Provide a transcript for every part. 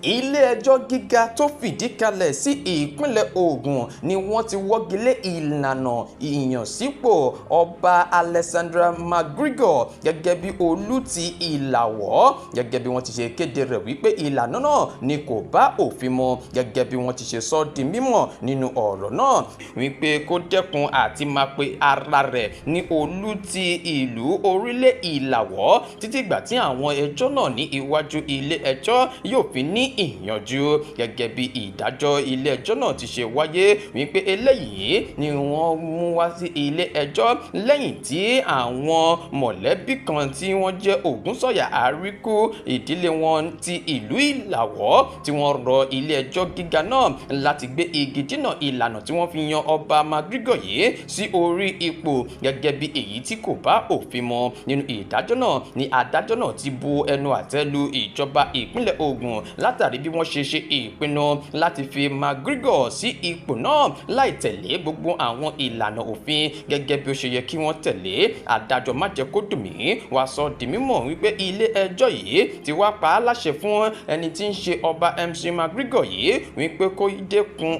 Ilé-ẹjọ́ gíga tó fìdí kalẹ̀ sí ìpínlẹ̀ Ògùn ni wọ́n ti wọ́gi lé ìlànà ìyànsípò Ọba Alexander McGregor gẹ́gẹ́ bí Olú ti Ìlàwọ̀, gẹ́gẹ́ bí wọ́n ti ṣe kéde rẹ̀ wípé ìlànà náà ni kò bá òfin mu. Gẹ́gẹ́ bí wọ́n ti ṣe sọ di mímọ̀ nínú ọ̀rọ̀ náà wípé kó dẹ́kun àti máa pe ara rẹ̀ ní Olú ti ìlú orílẹ̀ Ìlàwọ̀ títí ìgbà tí àwọn ẹjọ́ náà ní iwájú ilé ẹjọ́ yóò fi ní ìyànjú. Gẹ́gẹ́ bí ìdájọ́ ilé ẹjọ́ náà ti ṣe wáyé wípé eléyìí ni wọ́n mú wá sí ilé ẹjọ́ lẹ́yìn tí àwọn mọ̀lẹ́bí kan tí wọ́n jẹ́ Ògúnsọ̀yà Àríkú, ìdílé wọn ti ìlú Ìlàwọ̀, tí wọ́n rọ ilé ẹjọ́ gíga náà láti gbé igi dínà ìlànà tí wọ́n fi yan Ọba McGregor yìí sí orí ipò gẹ́gẹ́ bí èyí tí kò bá òfin mu. Nínú ìdájọ́ náà ni adájọ́ náà ti bu ẹnu àtẹ́ lu ìjọba ìpínlẹ̀ Ògùn látàrí bí wọ́n ṣe ṣe ìpinnu láti fi McGregor sí ipò náà láì tẹ̀lé gbogbo àwọn ìlànà òfin gẹ́gẹ́ bí ó ṣe yẹ kí wọ́n tẹ̀lé. Adájọ́ Májẹ̀kódùnmí wá sọ di mímọ̀ wípé ilé ẹjọ́ yìí ti wá pa á láṣẹ fún ẹni tí ń ṣe Ọba MC McGregor yìí wípé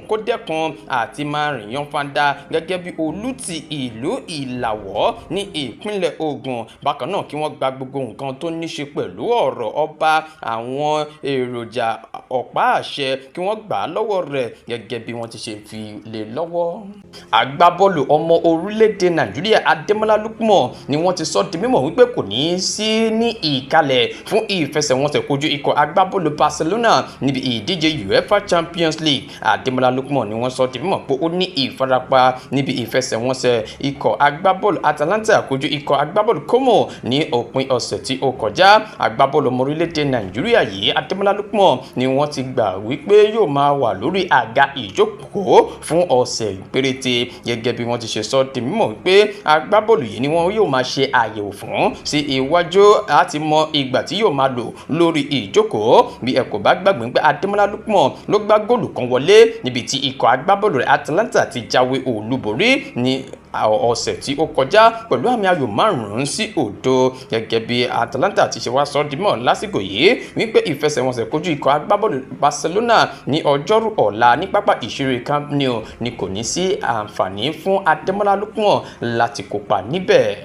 kó dẹ́kun àti máa rìn yan fanda gẹ́gẹ́ bí Olú ti ìlú Ìlàwọ̀ ní ìpínlẹ̀ Ògùn. Bákan náà, kí wọ́n gba gbogbo nǹkan tó ní ṣe pẹ̀lú ọ̀rọ̀ ọba, àwọn èròjà ọ̀pá àṣẹ, kí wọ́n gbà á lọ́wọ́ rẹ̀ gẹ́gẹ́ bí wọ́n ti ṣe fi lé lọ́wọ́. Agbábọ́ọ̀lù ọmọ orílẹ̀-èdè Nàìjíríà Adémọ́lá Lookman ni wọ́n ti sọ di mímọ̀ wípé kò ní í sí ní ìkàlẹ̀ fún ìfẹsẹ̀wọnsẹ̀ kojú ikọ̀ agbábọ́ọ̀lù Barcelona níbi ìdíje UEFA Champions League. Adémọ́lá Lookman ni wọ́n sọ di mímọ̀ pé ó ní ìfarapa níbi ìfẹsẹ̀wọnsẹ̀ ikọ̀ agbábọ́ọ̀lù Atalanta kojú ikọ̀ agbábọ́ọ̀lù Como ní òpin ọ̀sẹ̀ tí ó kọjá. Agbábọ́ọ̀lù ọmọ orílẹ̀-èdè Nàìjíríà yìí, Adémọ́lá Lookman, ni wọ́n ti gbà wípé yóò máa wà lórí àga ìjókòó fún ọ̀sẹ̀ péréte, gẹ́gẹ́ bí wọ́n ti ṣe sọ di mímọ̀ wípé agbábọ́ọ̀lù yìí ni wọ́n yóò máa ṣe àyẹ̀wò fún sí iwájú láti mọ ìgbà tí yóò máa lò lórí ìjókòó. Bí ẹ kò bá gbàgbé pé Adémọ́lá Lookman ló gbá góòlù kan wọlé níbi tí ikọ̀ agbábọ́ọ̀lù rẹ̀ Atalanta ti jáwé olúborí ní ọ̀sẹ̀ tí ó kọjá pẹ̀lú àmì ayò 5-0. Gẹ́gẹ́ bí Atalanta ti ṣe wá sọ di mọ̀ lásìkò yìí wípé ìfẹsẹ̀wọnsẹ̀ kojú ikọ̀ agbábọ́ọ̀lù Barcelona ní ọjọ́rú ọ̀la ní pápá ìṣeré Camp Nou ni kò ní sí àǹfààní fún Adémọ́lá Lookman láti kópa níbẹ̀.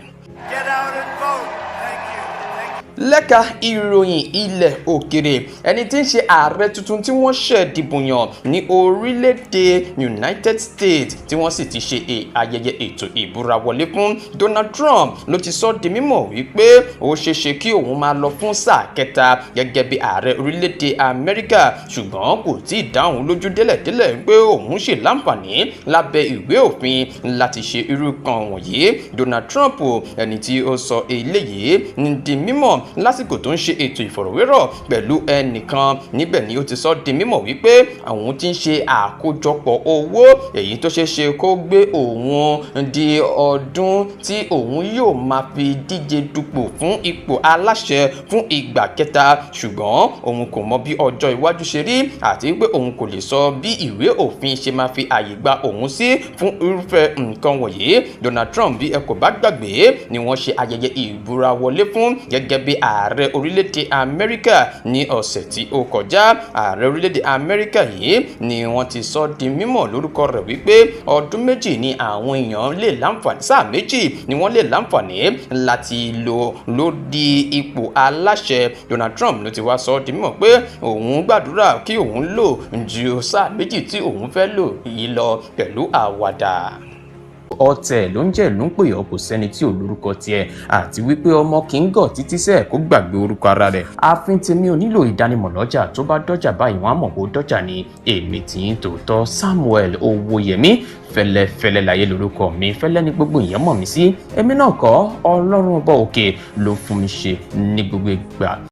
Get out and vote. Thank you. Thank you. Lẹ́ka ìròyìn ilẹ̀ òkèrè, ẹni tí ń ṣe ààrẹ tuntun tí wọ́n ṣẹ̀ dìbò yàn ní orílẹ̀-èdè United States, tí wọ́n sì ti ṣe ayẹyẹ ètò ìbúra wọlé fún, Donald Trump, ló ti sọ di mímọ̀ wípé ó ṣeéṣe kí òun máa lọ fún sáà kẹta gẹ́gẹ́ bí ààrẹ orílẹ̀-èdè Amẹ́ríkà, ṣùgbọ́n kò tí ì dáhùn lójú délẹ̀délẹ̀ pé òun ṣì láǹfààní lábẹ́ ìwé òfin láti ṣe irú kan wọ̀nyí. Donald Trump, ẹni tí ó sọ eléyìí ní di mímọ̀ lásìkò tó ń ṣe ètò ìfọ̀rọ̀wérọ̀ pẹ̀lú ẹnìkan, níbẹ̀ ni ó ti sọ di mímọ̀ wípé àwọn ti ń ṣe àkójọpọ̀ owó èyí tó ṣeé ṣe kó gbé òun di ọdún tí òun yóò máa fi díje dupò fún ipò aláṣẹ fún ìgbà kẹta, ṣùgbọ́n òun kò mọ bí ọjọ́ iwájú ṣe rí àti pé òun kò lè sọ bí ìwé òfin ṣe máa fi àyè gba òun sí fún irúfẹ́ nǹkan wọ̀nyí. Donald Trump, bí ẹ kò bá gbàgbé, ni wọ́n ṣe ayẹyẹ ìbúra wọlé fún gẹ́gẹ́ bí ààrẹ orílẹ̀-èdè Amẹ́ríkà ní ọ̀sẹ̀ tí ó kọjá. Ààrẹ orílẹ̀-èdè Amẹ́ríkà yìí ni wọ́n ti sọ di mímọ̀ lórúkọ rẹ̀ wípé ọdún 2 ni àwọn èèyàn lè láǹfààní, sáà 2 ni wọ́n lè láǹfààní láti lò lórí ipò aláṣẹ. Donald Trump ló ti wá sọ di mímọ̀ pé òun gbàdúrà kí òun lò ju sáà 2 tí òun fẹ́ lò yìí lọ pẹ̀lú àwàdà. Ọ̀tẹ̀ ló ń jẹ́ ló ń pè ọ́, kò sẹ́ni tí ò lórúkọ tiẹ̀, àti wípé ọmọ kì í gọ̀ títí sẹ́ẹ̀ kó gbàgbé orúkọ ara rẹ̀. Ààfin tèmi ò nílò ìdánimọ̀ lọ́jà, tó bá dọ́jà báyìí, wọ́n á mọ̀ kó dọ́jà ni. Èmi tí ń tòótọ́, Samuel Owóyẹmí Fẹ́lẹ́fẹ́lẹ́ láyé lórúkọ mi. Fẹ́lẹ́ ní gbogbo èèyàn mọ̀ mí sí. Èmi náà kọ́, Ọlọ́run Ọba òkè ló fún mi ṣe ní gbogbo ìgbà.